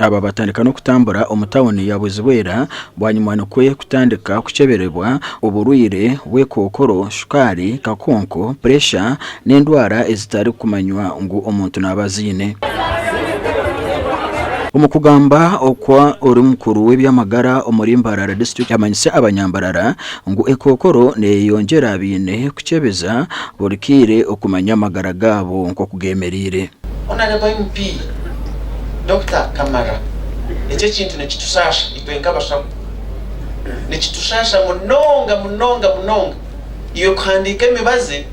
Aba batandika n'okutambura omu tauni ya Bwizibwera bwanyima nikwo kutandika kukyeberebwa oburwaire bw'ekookoro, shukaari, kakonko, puresha n'endwara ezitarikumanywa ngu omuntu naaba aziine. Omu kugamba okwa ori mukuru w'eby'amagara omuri Mbarara disiturikiti yamanyise abanyambarara ngu ekookoro neyeyongyera baine kukyebeza buri kaire okumanya amagara gaabo nk'oku gemereire. Honourable MP Dokita Kamara, Eki ekintu nikitusaasha itwe nk'abashaho. Nikitusaasha munonga munonga munonga. Iwe kuhandiika emibazi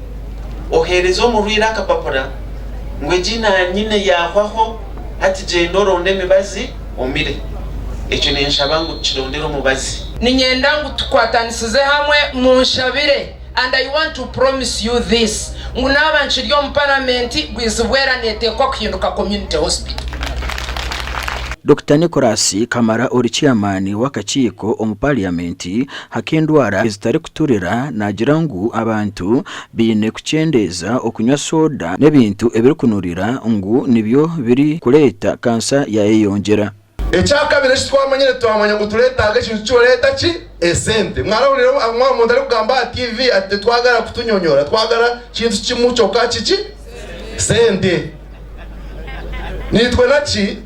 oheereze omurwaire akapapura ngu egi nanyine yaahwaho hati gyenda oronde emibazi omire. Ekyo ninshaba ngu tukirondere omubazi. Niinyenda ngu tukwatanisize hamwe munshabire. And I want to promise you this, ngu naaba nkiri omu Paramenti, Bwizibwera neeteekwa kuhinduka Community Hospital. Dokita Nicholas Kamara ori Chairman w'akakiiko omu Parliament ak'endwara ezitarikuturira naagira ngu abantu baine kukyendeeza okunywa soda n'ebintu ebirikunurira ngu nibyo birikureeta kansa yayeyongyera. Ekyakabiri eki twamanyire, twamanya ngu turetaaga ekintu kibareeta ki? Esente. Mwarahurira omuntu arikugamba aha TV ati titwagara kutunyonyora, twagara kintu kimwe kyonka kiki? Sente. Naitwe naki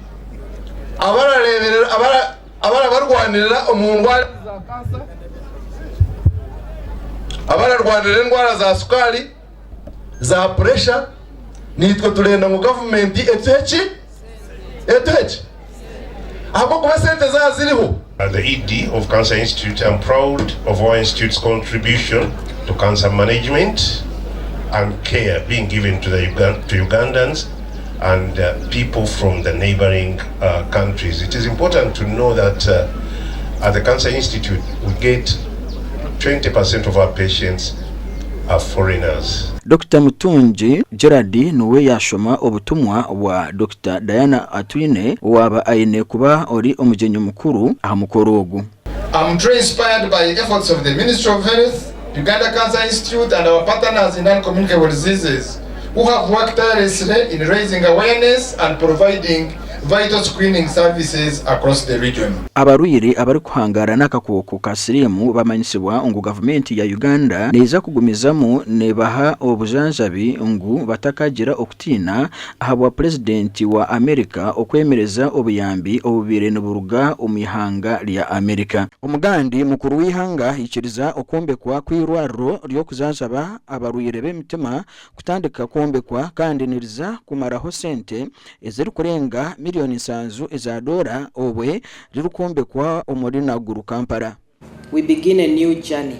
abarareberera abarabarwanirira omu ndwara za kansa, abararwanirira endwara za sukaari, za puresha, naitwe turenda ngu gavumenti etuhe ki? Etuhe ki? Ahabw'okuba esente zaaba ziriho. As the ED of Cancer Institute, I'm proud of our institute's contribution to cancer management and care being given to the to Ugandans and people from the neighboring countries. It is important to know that at the Cancer Institute we get 20% of our patients are foreigners. Dokita Mutungi Gerald niwe yaashoma obutumwa bwa Dokita Diana Atwine owaaba aine kuba ori omugyenyi mukuru aha mukoro ogu. I'm truly inspired by efforts of the Ministry of Health, Uganda Cancer Institute and our partners in non-communicable diseases who have worked tirelessly in raising awareness and providing vital screening services across the region. Abarwaire abarikuhangaara n'akakooko ka siriimu bamanyisibwa ngu gavumenti ya Uganda neija kugumizamu nebaha obujanjabi ngu batakagira okutiina ahabwa Purezidenti wa America okwemereza obuyambi obubaire niburuga omu ihanga rya America. Omugandi mukuru w'eihanga haikiriza okwombekwa kw'eirwariro ry'okujanjaba abarwaire b'emitima kutandika kwombekwa kandi niriza kumaraho sente ezirikurenga miriyoni nsanju eza doora obwe ririkwombekwa omuri Naguru, Kampala. We begin a new journey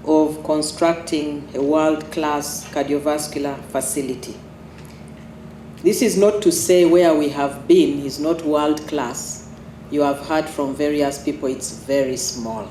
of constructing a world class cardiovascular facility. This is not to say where we have been is not world class, you have heard from various people it's very small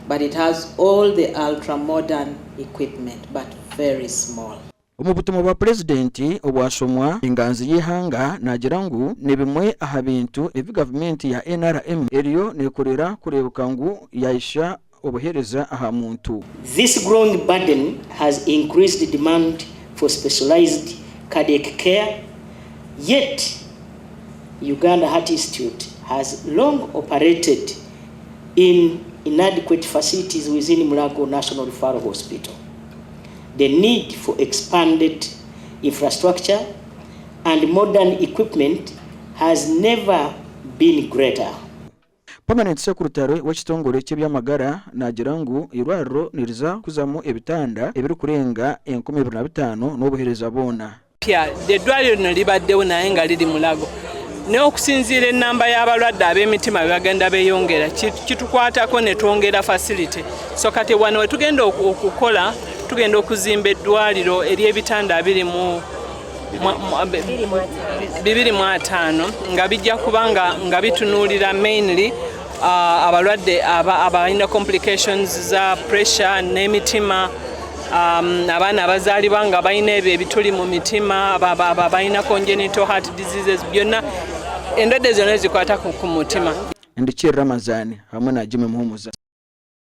but it has all the ultra modern equipment but very small. Omu butumwa bwa Purezidenti obwashomwa enganzi y'eihanga naagira ngu ni bimwe aha bintu ebi gavumenti ya NRM eriyo neekorera kureebeka ngu yahisya obuheereza aha muntu. This growing burden has increased demand for specialized cardiac care, yet Uganda Heart Institute has long operated in inadequate facilities within Mulago National Referral Hospital. The need for expanded infrastructure and modern equipment has never been greater. Permanent Secretary w'ekitongore ky'eby'amagara naagira ngu eirwariro niriza kuzamu ebitanda ebirikurenga 2005 n'obuheereza bwona. Eddwaliro lino libaddewo naye nga liri Mulago naye okusinziira ennamba y'abalwadde ab'emitima bwe bagenda beeyongera kitukwatako ne twongera facility so kati wano we tugenda okukola tugenda okuzimba eddwaliro ery'ebitanda 25 nga bijja kuba nga bitunuulira mainly abalwadde abalina complications za pressure n'emitima um, abaana abazaalibwa nga balina ebyo ebituli mu mitima balina congenital heart diseases byonna endwadde zonna ezikwata ku mutima. Ndikiri Ramazan hamwe na Jimmy Muhumuza.